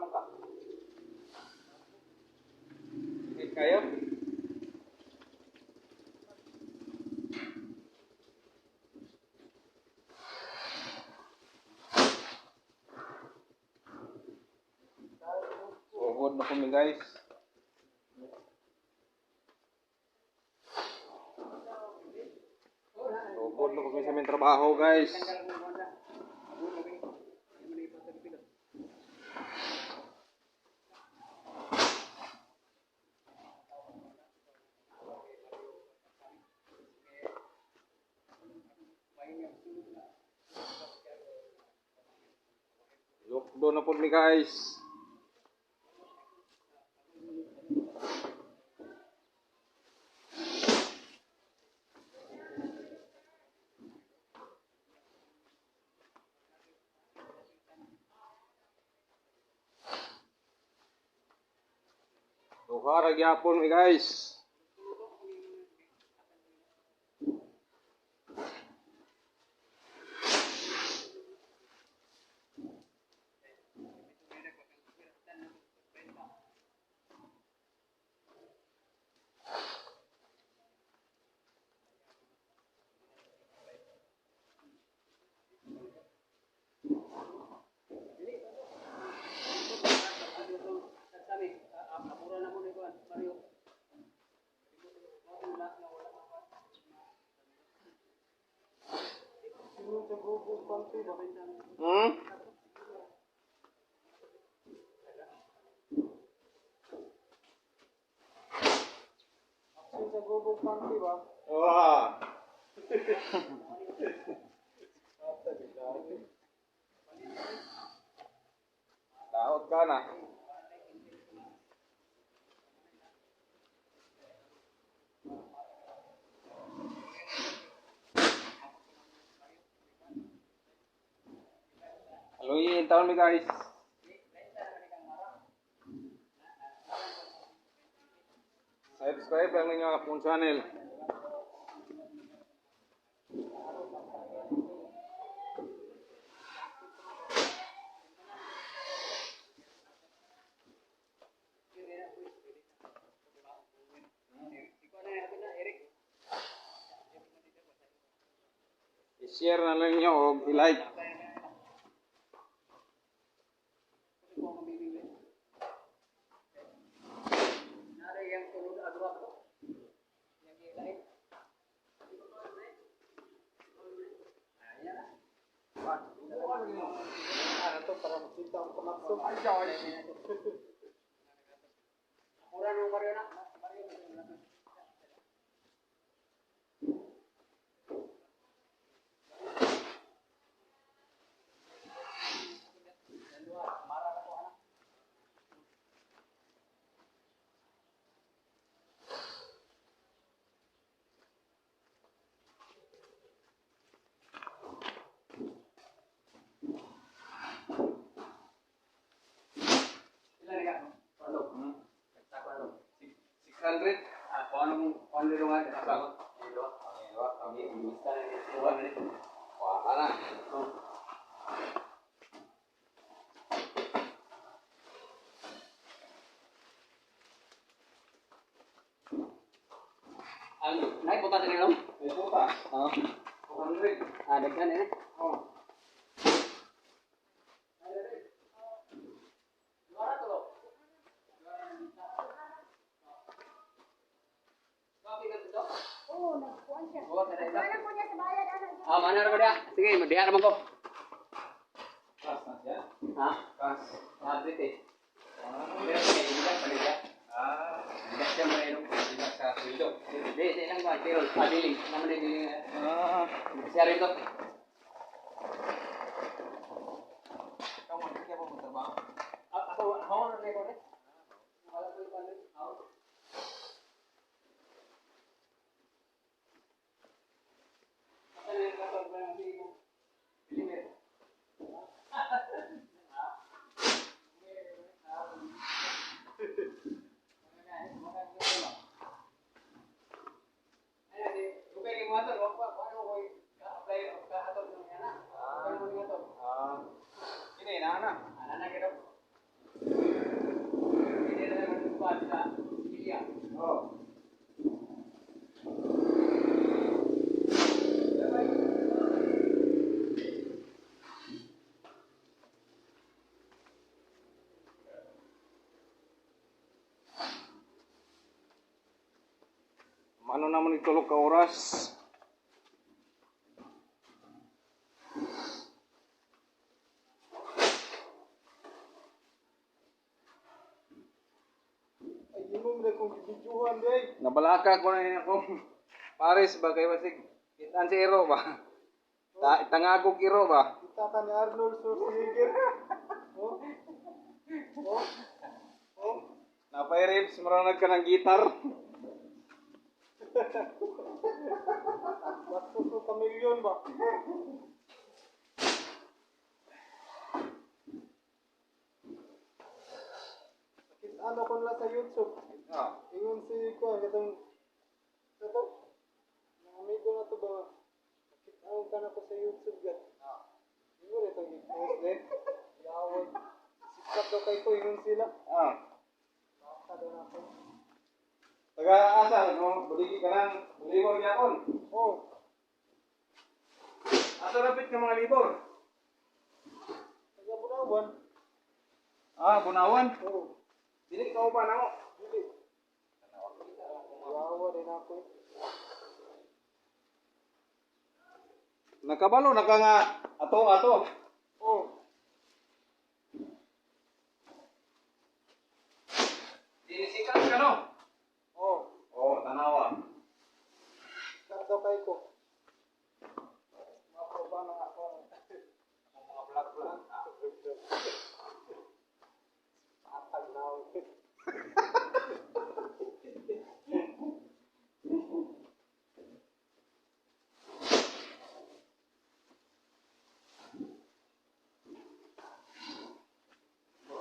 Man ka. Init kayo? Sugod na kami, guys. Sugod na kami sa aming trabaho, guys. Lockdown na po mi, guys. Duha ra gyapon mi, guys. Hmm? Sa Google Panty ba? Wah. Daot ka na. Haluin taon mi, guys. Subscribe lang ninyo akong channel. I-share na lang ninyo o i-like. Ano to para makita ang kamatso. Hmm? 600? Wala na. Nay, buta sa nilong? May puta. Oo. 200. Ah, daghan eh. Oh. Oo, nagkuhan siya. Nagkuhan po niya sa bayad, anak. Ah, mana ra ko dia? Sige, diha ra man ko. Kas na siya. Ha? Kas. Ah, dito. Pero kay bilang paliga. Ah. Bilang siya mo ino. Sila sa sweldo. Di, di lang ba pero ah, diling. Naman din diling. Ah. Siya rin to. Ikaw mo, hindi ka pa magtrabaho? Ah, ako ako na ko rin. Wala ko ipan rin. Ako. Asa na yung kapag ba ng Bilimir? Ah. Ini na na. Ano naman itulog ka oras? Ay, imong na kung gibidyuhan day. Nabalaka ko na yun ako. Paris ba kay basig? Kitaan si Ero ba? Tangagog Ero ba? Kita ka ni Arnold Schwarzenegger. Oh. Oh. Oh. Napay ribs, maranag ka ng gitar. Bastos ko kamilyon ba? Ano ko nila sa YouTube. Ah. Ingon si Kuan katong sa to. Mga amigo na to ba? Nakita ka na ko sa YouTube gat. Ah. Ingon itong gi-post eh. Yawon. Sikat daw kay ko ingon sila. Ah. Baka daw na ako. Taga asa no, buligi ka ng libor gyapon. Oh, Asa rapit ka mga libor? taga Bunawan. Ah, Bunawan. Oh, Dili ka uban ako. dili. Yawa din ako. Eh. Nakabalo na ka nga ato ato. Oh, Dinisikat ka no? oh, Oh, tanawa. sikat daw kay ko. Maproba na ako. Ang mga vlog vlog. Ah. Patag na ako.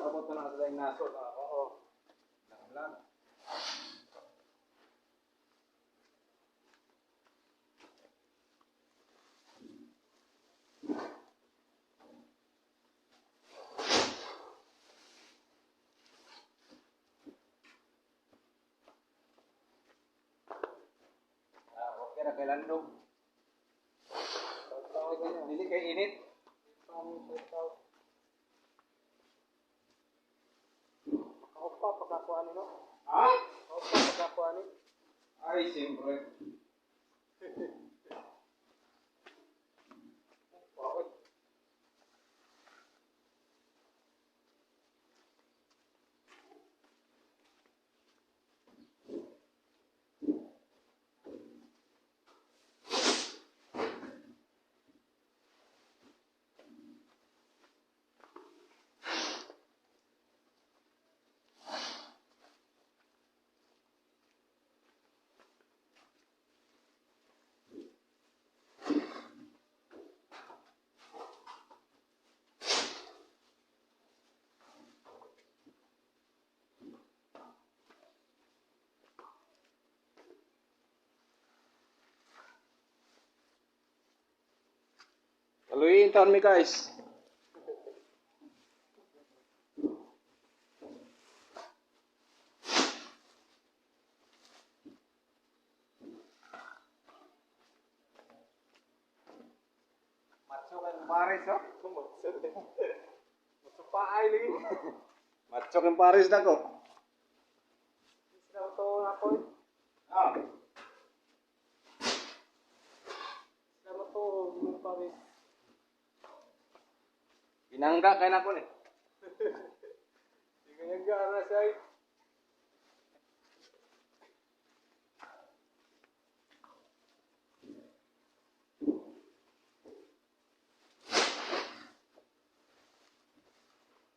Abot na sa daing naso. Oo. Vlog. Ah, okay ra kay Lando. Dili kay init. Pang shout out. Makaupa pagkakuha ni no? Ha? Makaupa pagkakuha ni. Ay, siyempre. Bakit? Kaluyin taon mi guys. Macho kay Paris oh. Masupaay lagi. Macho kay Paris na ko. Sila to na ako. Eh. Ah. Sila to yung Paris. Binangga kay nako ni. Sige yung gara siya. Eh.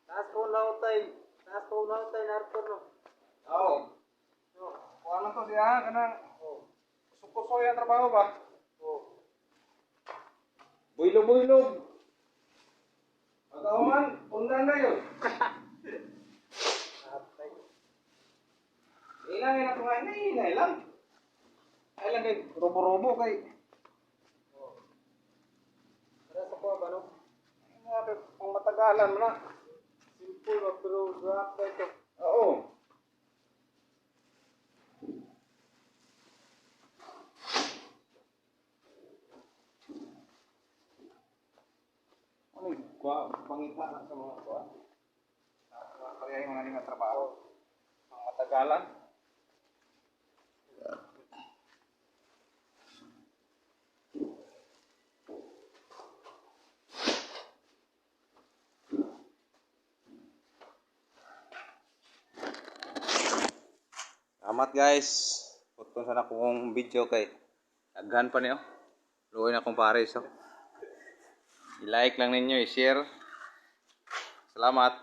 Taas ko na utay. Taas ko na utay narto no. Oo. No. Kuha lang to siya kanang Oh. kusog-kusoy ang trabaho ba? Oh. Buylog-buylog. Pagkahuman, undan na yun. Atay. Inangin ako nga, inay lang. Ay lang kay robo-robo kay. Para sa kuha ba no? Ay, mga pang matagalan mo na. Simple ba pero rock ba ito? Oo. Ano yung kuha? Pangita na sa mga kuha? Kaya yung mga nga trabaho. Pang matagalan. Salamat, guys. Putol sa na kong video kay daghan pa niyo. Luoy na akong pares, oh. I-like lang ninyo, i-share. Salamat.